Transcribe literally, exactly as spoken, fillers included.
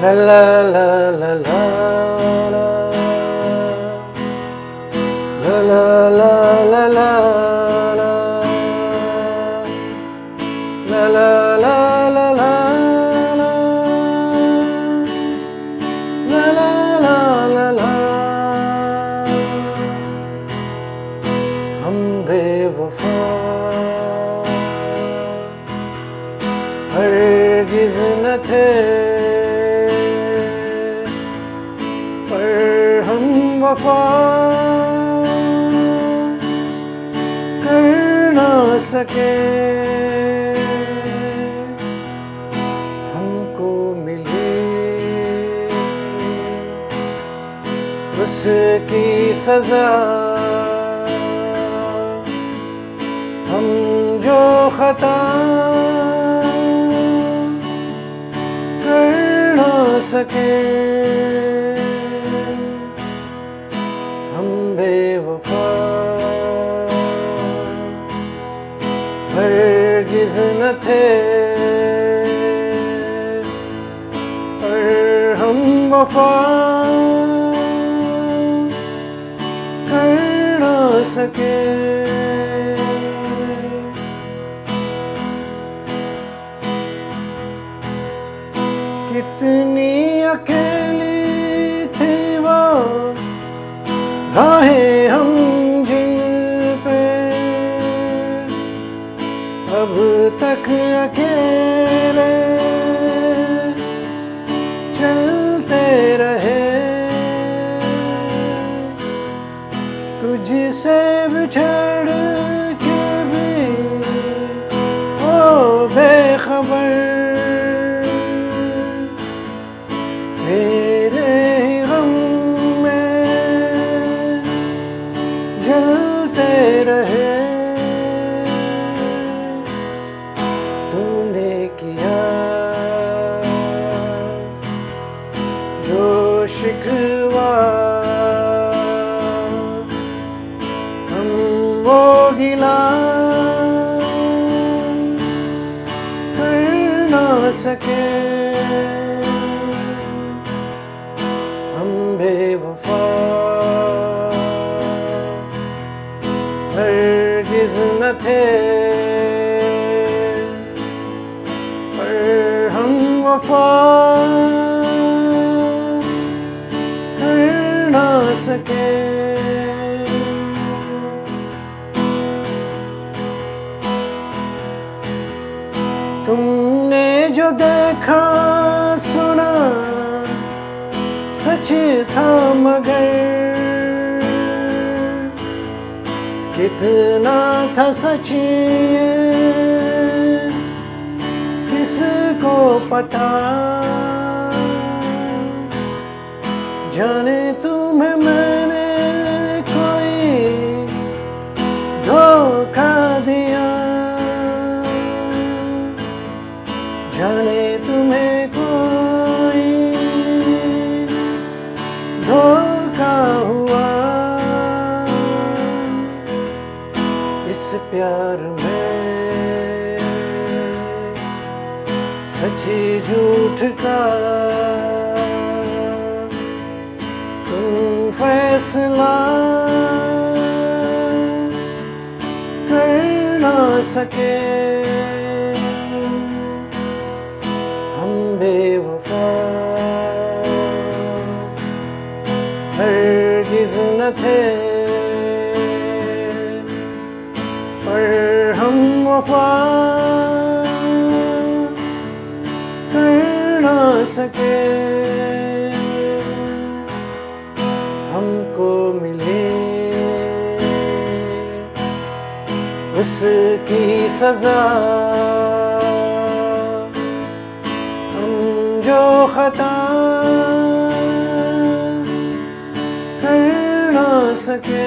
La la la la la la. La la la la la la. La la la la la la. La la la la la. ہم بے وفا ہرگز نہ تھے، پر ہم وفا کر نہ سکے۔ ہم کو ملی اس کی سزا، ہم جو خطا کر نہ سکے۔ ہم بے وفا ہرگز نہ تھے، پر ہم وفا کر نہ سکے۔ کتنی اکیلی تھی وہ راہیں ہم جن پہ اب تک اکیلے چلتے رہے۔ تجھ سے بچھڑ کے بھی او بے خبر، تیرے ہی غم میں جلتے رہے۔ تم نے کیا جو شکوہ، ہم وہ گلہ کر نہ سکے۔ ہم بے وفا ہرگز نہ تھے، پر ہم وفا کر نہ سکے۔ تم نے جو دیکھا سنا سچ تھا، مگر کتنا تھا سچ یہ کس کو پتا؟ جانے تمہیں میں نے کوئی دھوکہ دیا، جانے تمہیں کوئی دھوکہ ہوا۔ اس پیار میں سچ جھوٹ کا تم فیصلہ کر نہ سکے۔ ہم بے وفا ہرگز نہ تھے، پر ہم وفا کر نہ سکے۔ ہم کو ملی اس کی سزا، ہم جو خطا کر نہ سکے۔